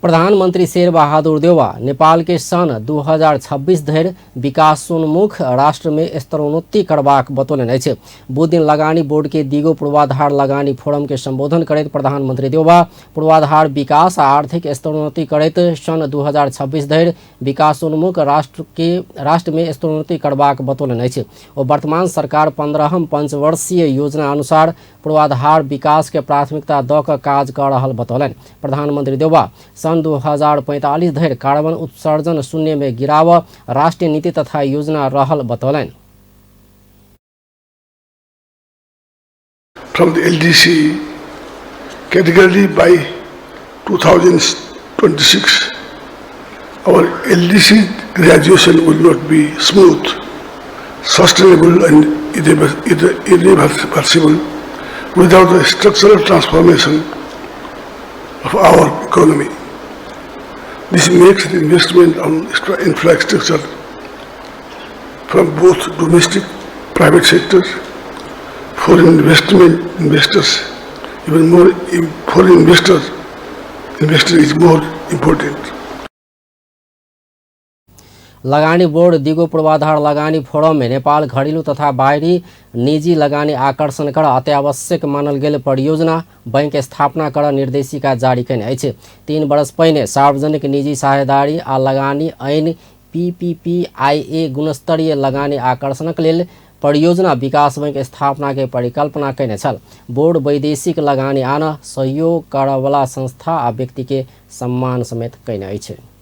प्रधानमन्त्री शेरबहादुर देउवा नेपाल के सन् 2026 धरि विकासोन्मुख राष्ट्र में स्तरोन्नति करबाक बतौलनि अछि। बुधदिन लगानी बोर्ड के दिगो पूर्वाधार लगानी फोरम के संबोधन करैत प्रधानमन्त्री देउवा पूर्वाधार विकास आ आर्थिक स्तरोन्नति करैत सन् 2026 धरि विकासोन्मुख राष्ट्र में स्तरोन्नति करबाक बतौलनि अछि। ओ वर्तमान सरकार 15म पंचवर्षीय योजना अनुसार पूर्वाधार विकास के प्राथमिकता दऽ कऽ काज कऽ रहल बतौलनि। प्रधानमन्त्री देउवा सन् 2045 धरि कार्बन उत्सर्जन शून्य में गिरावऽ राष्ट्रिय नीति तथा योजना रहल बतौलनि। From the LDC category by 2026, our LDC graduation will not be smooth, sustainable and irreversible without a structural transformation of our economy. This makes the investment on infrastructure from both domestic private sectors, foreign investment investors, even more foreign investor is more important. लगानी board दिगो पूर्वाधार लगानी forum में नेपाल घरेलू तथा बाहरी निजी लगानी आकर्षण कर अत्यावश्यक मानल गेल परियोजना बैंक स्थापना कर निर्देशिका जारी कयने अछि। 3 वर्ष पहिने सार्वजनिक निजी साझेदारी आ लगानी ऐन पीपीपीआईए गुणस्तरीय लगानी आकर्षणक लेल परियोजना विकास बैंक स्थापना के परिकल्पना कयने छल। बोर्ड वैदेशिक लगानी आन सहयोग करवला संस्था आ व्यक्ति के सम्मान समेत कयने अछि।